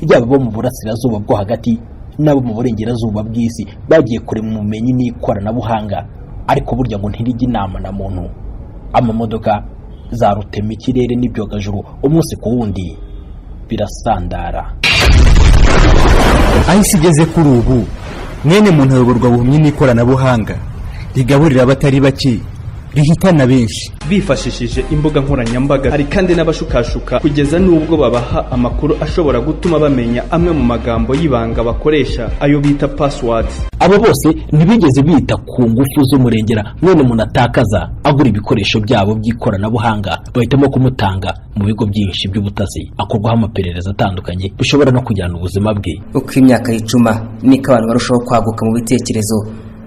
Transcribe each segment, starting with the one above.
Yaba abo mu Burasirazuba bwo Hagati n'abo mu Burengerazuba bw'isi, bagiye kure mu bumenyi n'ikoranabuhanga, ariko burya ngo ntirijya inama na muntu. Amamodoka za rutemikirere n'ibyogajuru umunsi ku wundi birasandara. Aho isi igeze kuri ubu, mwene muntu ayoborwa buhumyi n'ikoranabuhanga rigaburira abatari bake, rihitana benshi. Bifashishije imbuga nkoranyambaga. Hari kandi n'abashukashuka kugeza n'ubwo babaha amakuru ashobora gutuma bamenya amwe mu magambo y'ibanga bakoresha, ayo bita passwords. Abo bose ntibigeze bita ku ngufu z'umurengera mwene muntu atakaza agura ibikoresho byabo by'ikoranabuhanga. Bahitamo kumutanga mu bigo byinshi by'ubutasi, akorwaho amaperereza atandukanye bishobora no kujyana ubuzima bwe. Uko imyaka yicuma, niko abantu barushaho kwaguka mu bitekerezo,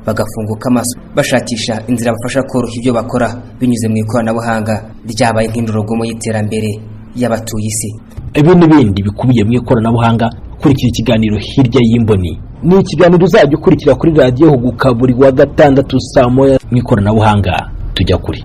bagafunguka amaso, bashakisha inzira bafasha koroshya ibyo bakora binyuze mu ikoranabuhanga ryabaye nk'indorerwamo y'iterambere y'abatuye isi. Ibi n'ibindi bikubiye mu ikoranabuhanga, kurikira ikiganiro Hirya y'Imboni. Ni ikiganiro uzajya ukurikira kuri Radiyo Huguka buri wa gatandatu saa 1. Mu ikoranabuhanga tujya kure.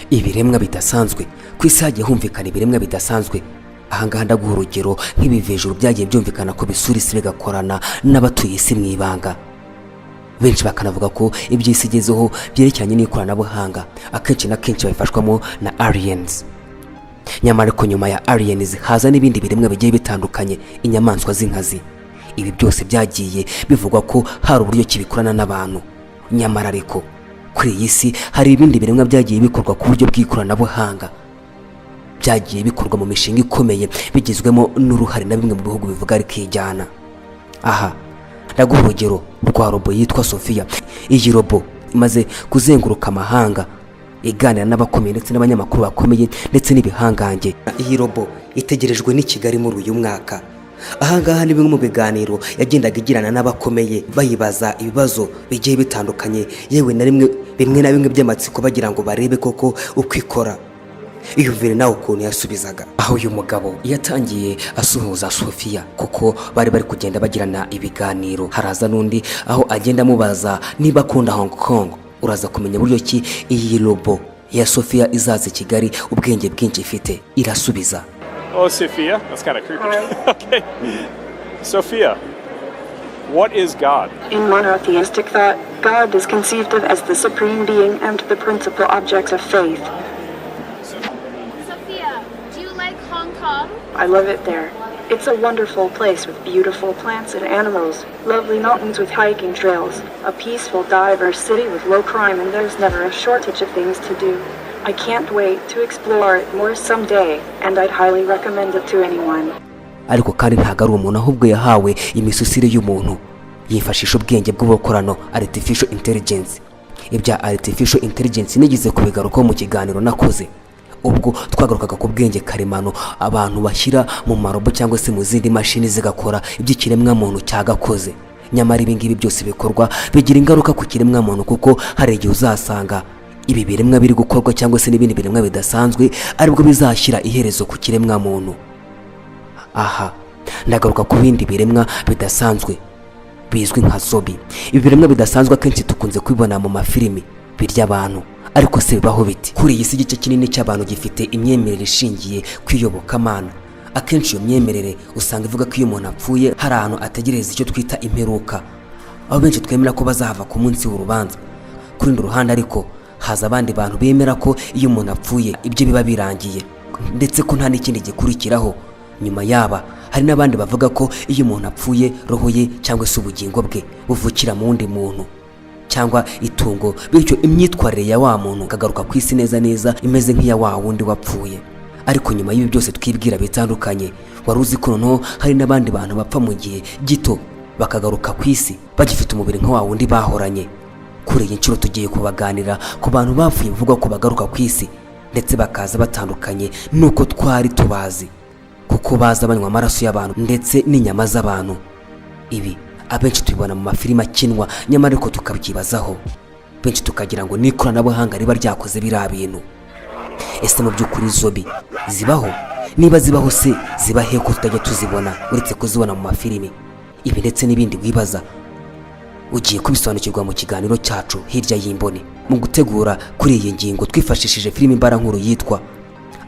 Ibiremwa bidasanzwe ku isi, hagiye humvikana ibiremwa bidasanzwe. Ahangaha ndaguha urugero nk'ibivejuru byagiye byumvikana ko bisura isi, bigakorana n'abatuye isi mu ibanga. Benshi bakanavuga ko iby'isi igezeho byerekeranye n'ikoranabuhanga akenshi na kenshi babifashwamo na aliens. Nyamara ariko nyuma ya aliens haza n'ibindi biremwa bigiye bitandukanye, inyamaswa z'inkazi. Ibi byose byagiye bivugwa ko hari uburyo kibikorana n'abantu. Nyamara ariko kuri iyi si hari ibindi biremwa byagiye bikorwa ku buryo bw'ikoranabuhanga, byagiye bikorwa mu mishinga ikomeye bigizwemo n'uruhare na bimwe mu bihugu bivuga rikijyana. Aha ndaguha urugero rwa robo yitwa Sofiya. Iyi robo imaze kuzenguruka amahanga iganira n'abakomeye ndetse n'abanyamakuru bakomeye ndetse n'ibihangange. Iyi robo itegerejwe n'i Kigali muri uyu mwaka. Ahangaha ni bimwe mu biganiro yagendaga igirana n'abakomeye, bayibaza ibibazo bigiye bitandukanye, yewe na rimwe bimwe na bimwe by'amatsiko, bagira ngo barebe koko uko ikora. Iyumvire nawe ukuntu yasubizaga. Aho uyu mugabo yatangiye asuhuza Sofiya, kuko bari bari kugenda bagirana ibiganiro, haraza n'undi aho agenda amubaza niba akunda Hong Kong. Uraza kumenya buryo ki iyi robo ya Sofiya izaza i Kigali, ubwenge bwinshi ifite. Irasubiza. Oh, Sophia? That's kind of creepy. Okay. Sophia, what is God? In monotheistic thought, God is conceived of as the supreme being and the principal object of faith. Sophia, do you like Hong Kong? I love it there. It's a wonderful place with beautiful plants and animals, lovely mountains with hiking trails, a peaceful, diverse city with low crime, and there's never a shortage of things to do. I can't wait to explore it more someday, and I'd highly recommend it to anyone. Ariko kandi ntabwo ari umuntu, ahubwo yahawe imisusire y'umuntu, yifashisha ubwenge bw'ubukorano, artificial intelligence. Ibya artificial intelligence nigeze kubigarukaho mu kiganiro nakoze ubwo twagarukaga ku bwenge karemano abantu bashyira mu marobo cyangwa se mu zindi mashini zigakora iby'ikiremwamuntu cyagakoze. Nyamara ibi ngibi byose bikorwa bigira ingaruka ku kiremwamuntu, kuko hari igihe uzasanga ibi biremwa biri gukorwa cyangwa se n'ibindi biremwa bidasanzwe aribwo bizashyira iherezo ku kiremwamuntu. Aha ndagaruka ku bindi biremwa bidasanzwe bizwi nka zombie. Ibi biremwa bidasanzwe akenshi dukunze kubibona mu mafilimi, birya abantu. Ariko se bibaho biti? Kuri iyi si, igice kinini cy'abantu gifite imyemerere ishingiye ku iyobokamana. Akenshi iyo myemerere usanga ivuga ko iyo umuntu apfuye hari ahantu ategereza, icyo twita imperuka, aho benshi twemera ko bazahava ku munsi w'urubanza. Ku rundi ruhande ariko haza abandi bantu bemera ko iyo umuntu apfuye ibyo biba birangiye, ndetse ko nta n'ikindi gikurikiraho nyuma yaba. Hari n'abandi bavuga ko iyo umuntu apfuye roho ye cyangwa se ubugingo bwe buvukira mu wundi muntu cyangwa itungo, bityo imyitwarire ya wa muntu ikagaruka ku isi neza neza imeze nk'iya wa wundi wapfuye. Ariko nyuma y'ibi byose twibwira bitandukanye, wari uzi ko noneho hari n'abandi bantu bapfa mu gihe gito bakagaruka ku isi bagifite umubiri nka wa wundi bahoranye? Kuri iyi nshuro tugiye kubaganira ku bantu bapfuye bivugwa ko bagaruka ku isi, ndetse bakaza batandukanye n'uko twari tubazi, kuko baza banywa amaraso y'abantu ndetse n'inyama z'abantu. Ibi abenshi tubibona mu mafilimi akinwa, nyamara ariko tukabyibazaho, benshi tukagira ngo ni ikoranabuhanga riba ryakoze biriya bintu. Ese mu by'ukuri zombie zibaho? Niba zibaho se, ziba he ko tutajya tuzibona, uretse kuzibona mu mafilimi? Ibi ndetse n'ibindi wibaza ugiye kubisobanukirwa mu kiganiro cyacu Hirya y'Imboni. Mu gutegura kuri iyi ngingo, twifashishije filimi mbarankuru yitwa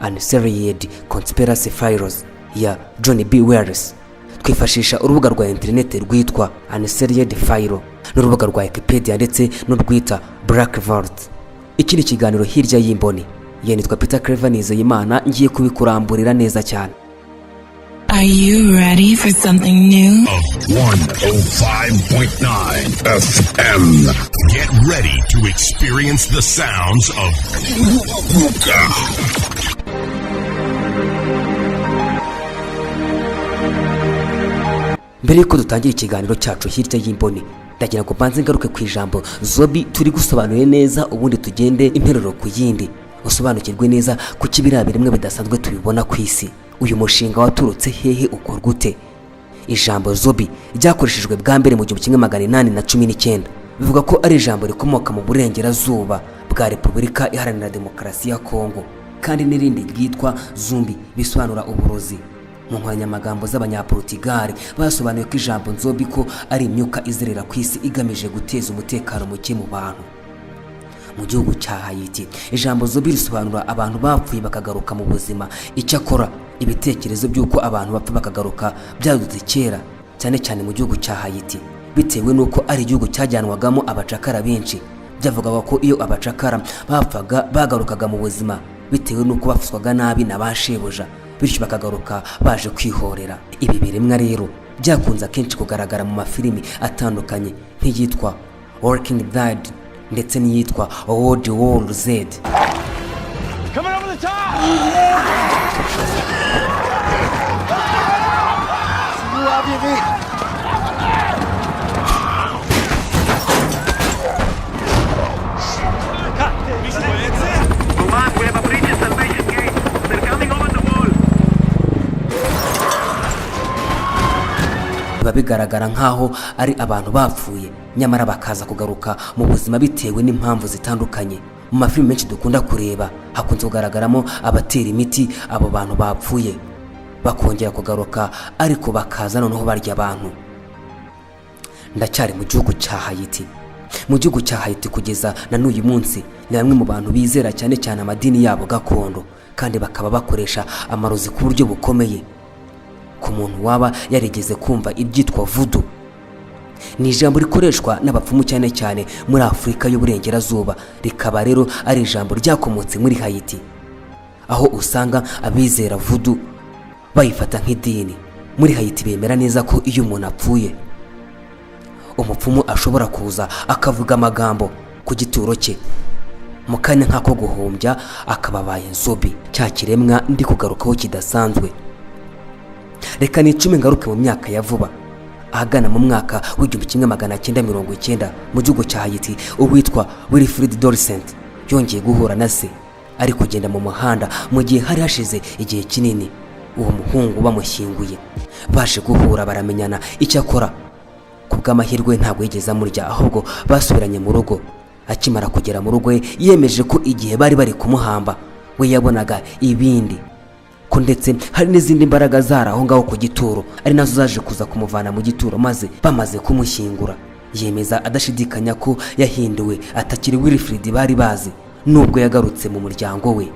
Unsolved Conspiracy Files ya John B. Wells, twifashisha urubuga rwa interineti rwitwa Unsolved File n'urubuga rwa Wikipedia ndetse n'urwita Black Vault. Iki ni ikiganiro Hirya y'Imboni. Ye nitwa Peter Clever Nizeyimana, ngiye kubikuramburira neza cyane. Are you ready for something new? 105.9 FM. Get ready to experience the sounds of Huguka. Mbere y'uko dutangira ikiganiro cyacu Hirya y'Imboni, ndagira ngo mbanze ngaruke ku ijambo zombie turi gusobanuye neza, ubundi tugende interuro ku yindi, usobanukirwe neza kuki biriya biremwa bidasanzwe tubibona ku isi. Uyu mushinga waturutse hehe? Ukorwa ute? Ijambo zombie ryakoreshejwe bwa mbere mu 1819. Bivuga ko ari ijambo rikomoka mu burengerazuba bwa Repubulika Iharanira Demokarasi ya Kongo, kandi n'irindi ryitwa zumbi bisobanura uburozi. Mu nkoranyamagambo z'Abanyaportugali basobanuye ko ijambo nzobi ko ari imyuka izerera ku isi igamije guteza umutekano muke mu bantu. Mu gihugu cya Hayiti, ijambo zombie risobanura abantu bapfuye bakagaruka mu buzima. Icyakora ibitekerezo by'uko abantu bapfa bakagaruka byadutse kera, cyane cyane mu gihugu cya Hayiti, bitewe n'uko ari igihugu cyajyanwagamo abacakara benshi. Byavugaga ko iyo abacakara bapfaga bagarukaga mu buzima bitewe n'uko bafatwaga nabi na ba shebuja, bityo bakagaruka baje kwihorera. Ibi biremwa rero byakunze akenshi kugaragara mu mafilimi atandukanye nk'iyitwa Walking Dead ndetse n'iyitwa World War Z. Coming over the top! You have your meat. Command, we have a breach at Salvation Gate. They're coming over the wall. Biba bigaragara nk'aho ari abantu bapfuye, nyamara bakaza kugaruka mu buzima bitewe n'impamvu zitandukanye. Mu mafilimi menshi dukunda kureba hakunze kugaragaramo abatera imiti abo bantu bapfuye, bakongera kugaruka, ariko bakaza noneho barya abantu. Ndacyari mu gihugu cya Hayiti. Mu gihugu cya Hayiti, kugeza na n'uyu munsi, ni bamwe mu bantu bizera cyane cyane amadini yabo gakondo, kandi bakaba bakoresha amarozi ku buryo bukomeye. Ku muntu waba yarigeze kumva ibyitwa voodoo, ni ijambo rikoreshwa n'abapfumu cyane cyane muri Afurika y'Uburengerazuba, rikaba rero ari ijambo ryakomotse muri Hayiti, aho usanga abizera voodoo bayifata nk'idini. Muri Hayiti bemera neza ko iyo umuntu apfuye, umupfumu ashobora kuza akavuga amagambo ku gituro cye, mu kanya nk'ako guhumbya akaba abaye zombie, cya kiremwa ndi kugarukaho kidasanzwe. Reka nicume ngaruke mu myaka ya vuba, ahagana mu mwaka w'1990, mu gihugu cya Hayiti, uwitwa Wilfrid Dorcent yongeye guhura na se ari kugenda mu muhanda, mu gihe hari hashize igihe kinini uwo muhungu bamushyinguye. Baje guhura baramenyana. Icyakora ku bw'amahirwe ntabwo yigeze amurya, ahubwo basubiranye mu rugo. Akimara kugera mu rugo, yemeje ko igihe bari bari kumuhamba we yabonaga ibindi, ko ndetse hari n'izindi mbaraga zari aho ngaho ku gituro, ari nazo zaje kuza kumuvana mu gituro maze bamaze kumushyingura. Yemeza adashidikanya ko yahinduwe, atakiri Wilfrid bari bazi nubwo yagarutse mu muryango we.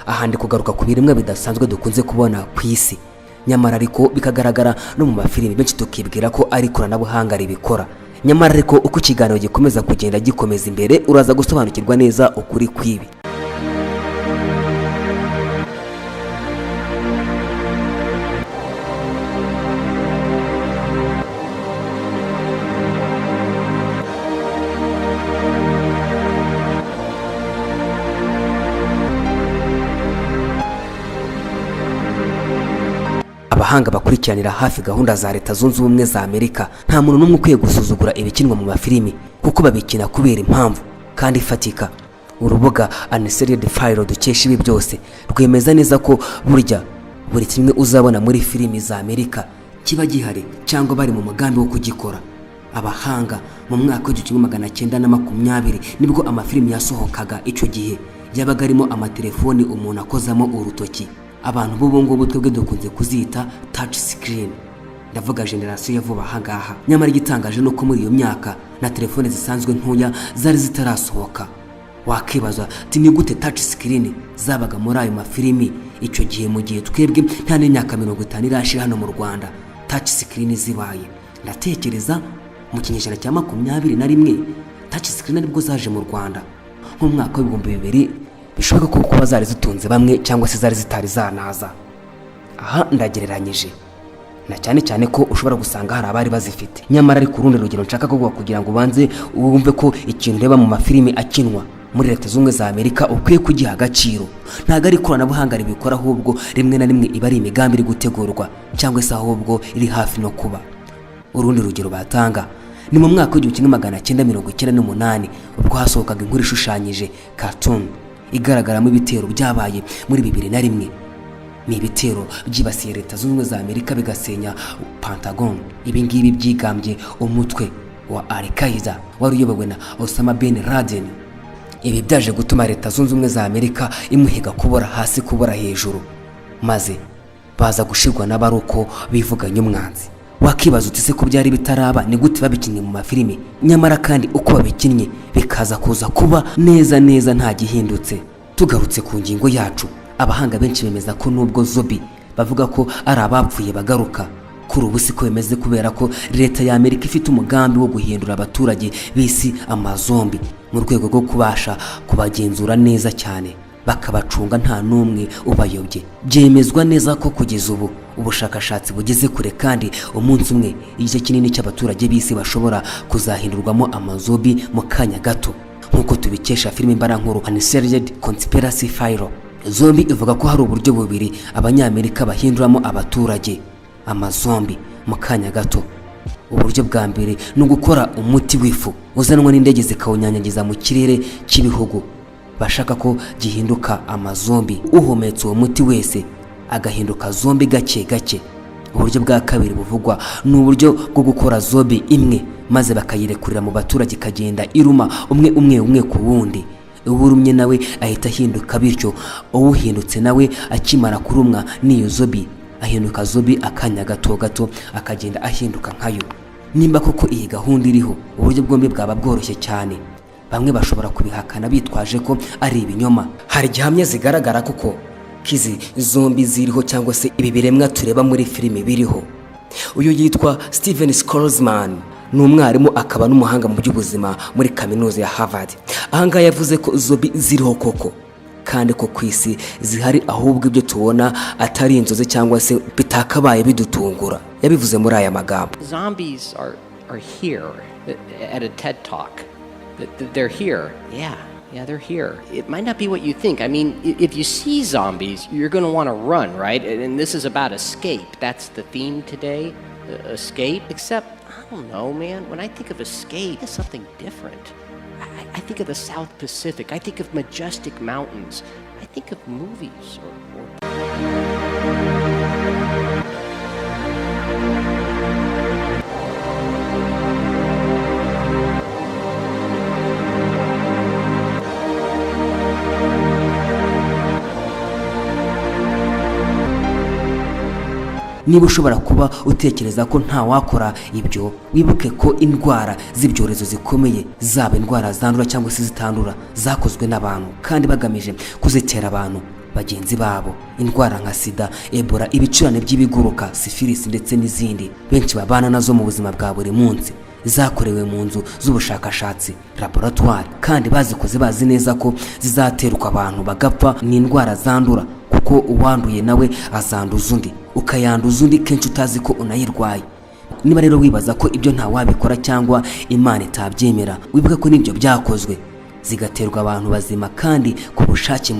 Aha ndi kugaruka ku biremwa bidasanzwe dukunze kubona ku isi, nyamara ariko bikagaragara no mu mafilimi benshi, tukibwira ko ari ikoranabuhanga ribikora. Nyamara ariko uko ikiganiro gikomeza kugenda gikomeza imbere, uraza gusobanukirwa neza ukuri kw'ibi. Abahanga bakurikiranira hafi gahunda za Leta Zunze Ubumwe za Amerika, nta muntu n'umwe ukwiye gusuzugura ibikinwa mu mafilimi, kuko babikina kubera impamvu kandi ifatika. Urubuga Unsolved File dukesha ibi byose rwemeza neza ko burya buri kimwe uzabona muri filimi za Amerika kiba gihari cyangwa bari mu mugambi wo kugikora. Abahanga mu mwaka w'1920 nibwo amafilimi yasohokaga. Icyo gihe Yabaga arimo amatelefoni umuntu akozamo urutoki. Abantu b'ubu ngubu twebwe dukunze kuzita touch screen, ndavuga generasiyo ya vuba aha ngaha. Nyamara igitangaje ni uko muri iyo myaka na telefone zisanzwe ntoya zari zitarasohoka. Wakibaza ati: "Ni gute touch screen zabaga muri ayo mafilimi icyo gihe, mu gihe twebwe nta n'imyaka 50 irashira hano mu Rwanda touch screen zibaye?" Ndatekereza mu kinyejana cya 21 touch screen aribwo zaje mu Rwanda, nko mu mwaka w'2000. Bishoboka ko kuba zari zitunze bamwe cyangwa se zari zitari zanaza. Aha ndagereranyije, na cyane cyane ko ushobora gusanga hari abari bazifite. Nyamara ariko urundi rugero nshaka kuvuga, kugira ngo ubanze wumve ko ikintu ureba mu mafilimi akinwa muri Leta Zunze Ubumwe za Amerika ukwiye kugiha agaciro, ntabwo ari ikoranabuhanga ribikora, ahubwo rimwe na rimwe iba ari imigambi iri gutegurwa cyangwa se ahubwo iri hafi no kuba. Urundi rugero batanga ni mu mwaka w'1998, ubwo hasohokaga inkuru ishushanyije, cartoon, igaragaramo ibitero byabaye muri 2001. Ni ibitero byibasiye Leta Zunze Ubumwe za Amerika, bigasenya Pentagon. Ibi ngibi byigambye umutwe wa Al Qaeda wari uyobowe na Osama bin Laden. Ibi byaje gutuma Leta Zunze Ubumwe za Amerika imuhiga kubora hasi kubora hejuru, maze baza gushirwa n'abari uko bivuganye umwanzi. Wakibaza uti: "Se ko byari bitaraba, ni gute babikinnye mu mafilimi?" Nyamara kandi uko babikinnye bikaza kuza kuba neza neza, nta gihindutse. Tugarutse ku ngingo yacu, abahanga benshi bemeza ko nubwo zombie bavuga ko ari abapfuye bagaruka, kuri ubu siko bimeze, kubera ko leta ya Amerika ifite umugambi wo guhindura abaturage b'isi amazombie, mu rwego rwo kubasha kubagenzura neza cyane, bakabacunga nta n'umwe ubayobye. Byemezwa neza ko kugeza ubu ubushakashatsi bugeze kure, kandi umunsi umwe igice kinini cy'abaturage b'isi bashobora kuzahindurwamo amazombie mu kanya gato, nk'uko tubikesha filime mbarankuru Unsolved Conspiracy File. Zombie ivuga ko hari uburyo bubiri Abanyamerika bahinduramo abaturage amazombie mu kanya gato. Uburyo bwa mbere ni ugukora umuti w'ifu uzanwa n'indege, zikawunyanyagiza mu kirere cy'ibihugu bashaka ko gihinduka amazombie. Uhumetse uwo muti wese agahinduka zombie gake gake. Uburyo bwa kabiri buvugwa ni uburyo bwo gukora zombie imwe, maze bakayirekurira mu baturage, ikagenda iruma umwe umwe, umwe ku wundi. Uwo urumye nawe ahita ahinduka, bityo uwuhindutse nawe akimara kurumwa n'iyo zombie ahinduka zombie akanya gato gato, akagenda ahinduka nkayo. Nimba koko iyi gahunda iriho, uburyo bwombi bwaba bworoshye cyane. Bamwe bashobora kubihakana bitwaje ko ari ibinyoma. Hari gihamya zigaragara koko ko izi zombie ziriho, cyangwa se ibi biremwa tureba muri filimi biriho. Uyu yitwa Steven Skolzman, ni umwarimu akaba n'umuhanga mu by'ubuzima muri kaminuza ya Harvard. Ahangaha yavuze ko zombie ziriho koko, kandi ko ku isi zihari, ahubwo ibyo tubona atari inzozi cyangwa se bitakabaye bidutungura. Yabivuze muri aya magambo: Zombies are here at a TED Talk. They're here. Yeah, they're here. It might not be what you think. I mean, if you see zombies, you're going to want to run, right? And this is about escape. That's the theme today, escape. Except, I don't know, man. When I think of escape, it's something different. I think of the South Pacific. I think of majestic mountains. I think of movies or Niba ushobora kuba utekereza ko nta wakora ibyo, wibuke ko indwara z'ibyorezo zikomeye, zaba indwara zandura cyangwa se zitandura, zakozwe n'abantu kandi bagamije kuzitera abantu bagenzi babo. Indwara nka sida, Ebola, ibicurane by'ibiguruka, sifilisi ndetse n'izindi benshi babana nazo mu buzima bwa buri munsi, zakorewe mu nzu z'ubushakashatsi, laboratwari, kandi bazikoze bazi neza ko zizaterwa abantu bagapfa. Ni indwara zandura, kuko uwanduye nawe azanduza undi, ukayanduza undi, kenshi utazi ko unayirwaye. Niba rero wibaza ko ibyo nta wabikora cyangwa Imana itabyemera, wibuke ko n'ibyo byakozwe, zigaterwa abantu bazima kandi ku bushake,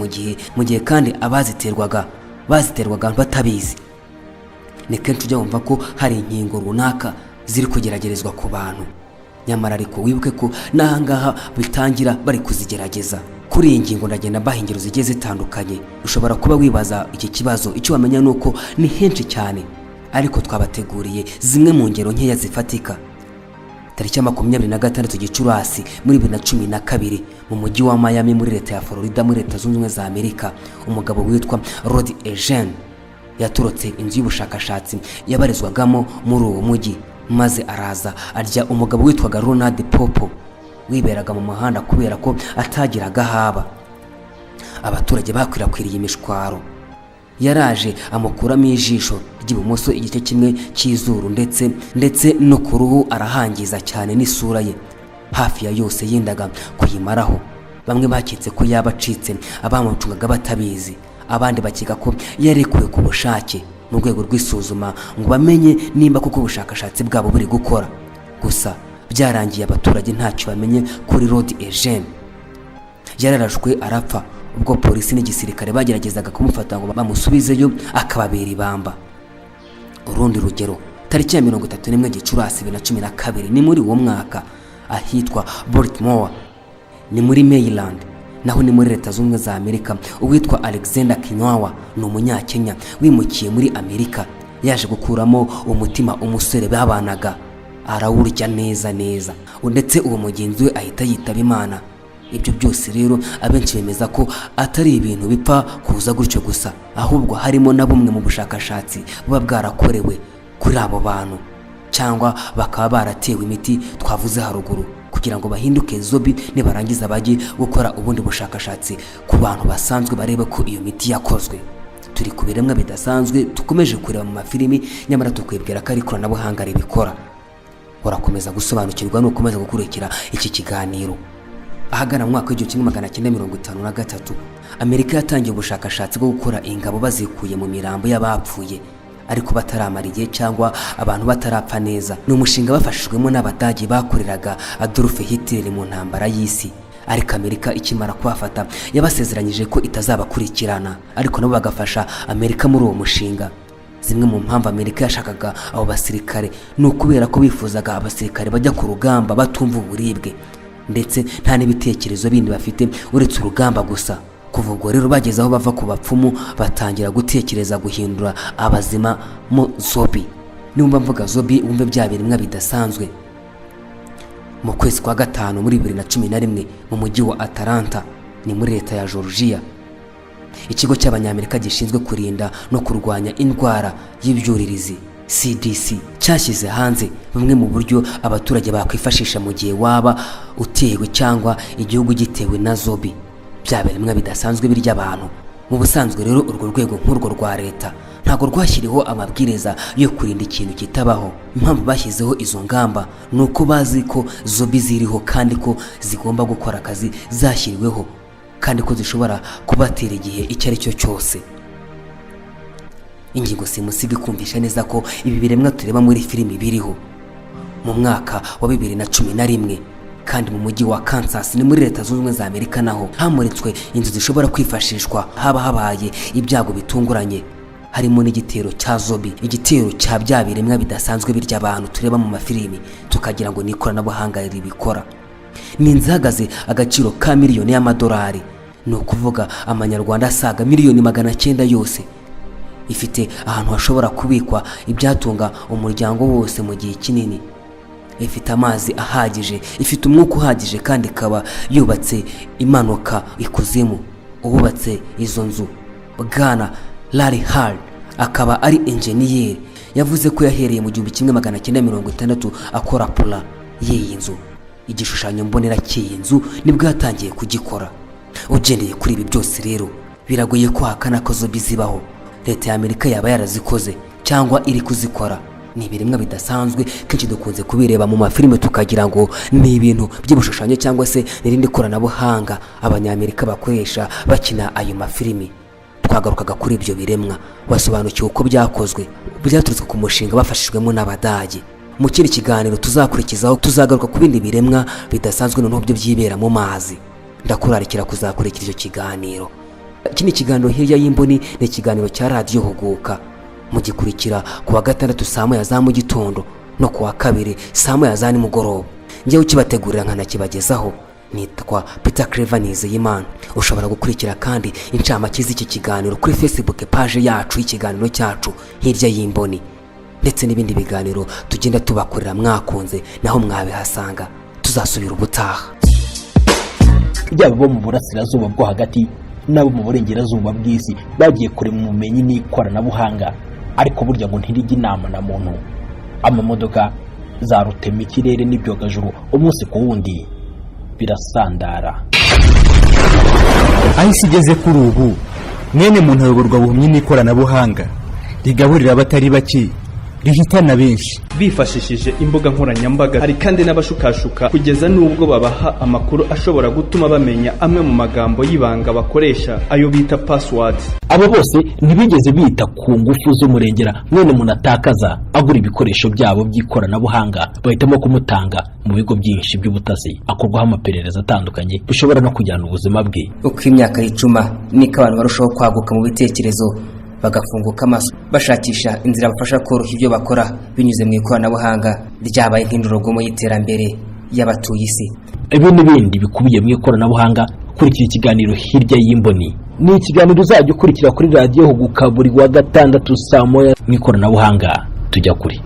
mu gihe kandi abaziterwaga baziterwaga batabizi. Ni kenshi ujya wumva ko hari inkingo runaka ziri kugeragerezwa ku bantu, nyamara ariko wibuke ko n'ahangaha bitangira bari kuzigerageza. Kuri iyi ngingo ndagenda mbaha ingero zigiye zitandukanye. Ushobora kuba wibaza iki kibazo, icyo wamenya ni uko ni henshi cyane, ariko twabateguriye zimwe mu ngero nkeya zifatika. Tariki ya 26 Gicurasi muri 2012, mu mujyi wa Miami muri leta ya Florida muri Leta Zunze Ubumwe za Amerika, umugabo witwa Rod Eugene yatorotse inzu y'ubushakashatsi yabarizwagamo muri uwo mujyi, maze araza arya umugabo witwaga Ronald Popo wiberaga mu muhanda kubera ko atagiraga ahaba. Abaturage bakwirakwiriye imishwaro. Yaraje amukuramo ijisho ry'ibumoso, igice kimwe cy'izuru, ndetse no ku ruhu arahangiza cyane, n'isura ye hafi ya yose yendaga kuyimaraho. Bamwe baketse ko yaba acitse abamucungaga batabizi, abandi bakeka ko yarekuwe ku bushake mu rwego rw'isuzuma ngo bamenye nimba koko ubushakashatsi bwabo buri gukora. Gusa byarangiye abaturage ntacyo bamenye kuri Rod Eugene. Yararashwe arapfa ubwo polisi n'igisirikare bageragezaga kumufata ngo bamusubizeyo, akababera ibamba. Urundi rugero, tariki ya 31 Gicurasi 2012, ni muri uwo mwaka, ahitwa Baltimore, ni muri Maryland, naho ni muri Leta Zunze Ubumwe za Amerika, uwitwa Alexander Kinywawa, ni Umunyakenya wimukiye muri Amerika, yaje gukuramo umutima umusore babanaga, arawurya neza neza, ndetse uwo mugenzi we ahita yitaba Imana. Ibyo byose rero abenshi bemeza ko atari ibintu bipfa kuza gutyo gusa, ahubwo harimo na bumwe mu bushakashatsi buba bwarakorewe kuri abo bantu, cyangwa bakaba baratewe imiti twavuze haruguru kugira ngo bahinduke zombie, nibarangiza bajye gukora ubundi bushakashatsi ku bantu basanzwe, barebe ko iyo miti yakozwe. Turi ku biremwa bidasanzwe dukomeje kureba mu mafilimi, nyamara tukwibwira ko ari ikoranabuhanga ribikora. Urakomeza gusobanukirwa nukomeza gukurikira iki kiganiro. Ahagana mu mwaka w'1953, Amerika yatangiye ubushakashatsi bwo gukora ingabo bazikuye mu mirambo y'abapfuye ariko bataramara igihe, cyangwa abantu batarapfa neza. Ni umushinga bafashijwemo n'Abadage bakoreraga Adolf Hitler mu ntambara y'isi. Ariko Amerika ikimara kubafata yabasezeranyije ko itazabakurikirana, ariko nabo bagafasha Amerika muri uwo mushinga. Zimwe mu mpamvu Amerika yashakaga abo basirikare ni ukubera ko bifuzaga abasirikare bajya ku rugamba batumva uburibwe, ndetse nta n'ibitekerezo bindi bafite uretse urugamba gusa. Kuva ubwo rero bageze aho bava ku bapfumu, batangira gutekereza guhindura abazima mo zombie. Niba mvuga zombie, wumve bya biremwa bidasanzwe. Mu kwezi kwa gatanu muri 2011, mu mujyi wa Atlanta, ni muri leta ya Georgia, ikigo cy'Abanyamerika gishinzwe kurinda no kurwanya indwara y'ibyuririzi, CDC, cyashyize hanze bumwe mu buryo abaturage bakwifashisha mu gihe waba utewe cyangwa igihugu gitewe na zombie, bya biremwa bidasanzwe birya abantu. Mu busanzwe rero urwo rwego nk'urwo rwa leta ntabwo rwashyiriweho amabwiriza yo kurinda ikintu kitabaho. Impamvu bashyizeho izo ngamba ni uko bazi ko zombie ziriho, kandi ko zigomba gukora akazi zashyiriweho, kandi ko zishobora kubatera igihe icyo ari cyo cyose. Ingingo simusiga ikumvisha neza ko ibi biremwa tureba muri filimi biriho. Mu mwaka wa 2011 kandi, mu mujyi wa Kansas, ni muri Leta Zunze Ubumwe za Amerika, naho hamuritswe inzu zishobora kwifashishwa haba habaye ibyago bitunguranye, harimo n'igitero cya zombie, igitero cya bya biremwa bidasanzwe birya abantu tureba mu mafilimi tukagira ngo ni ikoranabuhanga ribikora. Ni inzu ihagaze agaciro ka miliyoni y'amadolari, ni ukuvuga amanyarwanda asaga miliyoni 900 yose. Ifite ahantu hashobora kubikwa ibyatunga umuryango wose mu gihe kinini, ifite amazi ahagije, ifite umwuka uhagije, kandi ikaba yubatse imanuka ikuzimu. Uwubatse izo nzu, Bwana Larry Hall, akaba ari enjeniyeri, yavuze ko yahereye mu 1960 akora plan y'iyi nzu. Igishushanyo mbonera cy'iyi nzu nibwo yatangiye kugikora. Ugendeye kuri ibi byose rero, biragoye ko hakana ko zombie zibaho. Leta ya Amerika yaba yarazikoze cyangwa iri kuzikora. Ni ibiremwa bidasanzwe, kenshi dukunze kubireba mu mafilime tukagira ngo ni ibintu by'ibishushanyo cyangwa se n'irindi koranabuhanga Abanyamerika bakoresha bakina ayo mafilimi. Twagarukaga kuri ibyo biremwa, wasobanukiwe uko byakozwe, byaturutse ku mushinga bafashijwemo n'Abadage. Mu kindi kiganiro tuzakurikizaho tuzagaruka ku bindi biremwa bidasanzwe, noneho byo byibera mu mazi. Ndakurarikira kuzakurikira icyo kiganiro. Iki ni ikiganiro Hirya y'Imboni, ni ikiganiro cya Radiyo Huguka. Mugikurikira ku wa gatandatu saa 1 za mu gitondo no ku wa kabiri saa 1 za nimugoroba. Njyewe ukibategurira nkanakibagezaho nitwa Peter Clever Nizeyimana. Ushobora gukurikira kandi incamake z'iki kiganiro kuri Facebook page yacu y'ikiganiro cyacu, Hirya y'Imboni. Ndetse n'ibindi biganiro tugenda tubakorera mwakunze, naho mwabihasanga. Tuzasubira ubutaha. Byaba bo mu Burasirazuba bwo Hagati n'abo mu Burengerazuba bw'isi, bagiye kure mu bumenyi n'ikoranabuhanga, ariko burya ngo ntirijya inama na muntu. Amamodoka za rutemikirere n'ibyogajuru, umunsi ku wundi birasandara. Aho isi igeze kuri ubu, mwene muntu ayoborwa buhumyi n'ikoranabuhanga rigaburira abatari bake, rihitana benshi. Bifashishije imbuga nkoranyambaga. Hari kandi n'abashukashuka kugeza n'ubwo babaha amakuru ashobora gutuma bamenya amwe mu magambo y'ibanga bakoresha, ayo bita passwords. Abo bose ntibigeze bita ku ngufu z'umurengera mwene muntu atakaza agura ibikoresho byabo by'ikoranabuhanga. Bahitamo kumutanga mu bigo byinshi by'ubutasi, akorwaho amaperereza atandukanye bishobora no kujyana ubuzima bwe. Uko imyaka yicuma, niko abantu barushaho kwaguka mu bitekerezo, bagafunguka amaso, bashakisha inzira bafasha koroshya ibyo bakora binyuze mu ikoranabuhanga ryabaye nk'indorerwamo y'iterambere y'abatuye isi. Ibi n'ibindi bikubiye mu ikoranabuhanga, kurikira ikiganiro Hirya y'Imboni. Ni ikiganiro uzajya ukurikira kuri Radiyo Huguka buri wa gatandatu saa 1. Mu ikoranabuhanga tujya kure.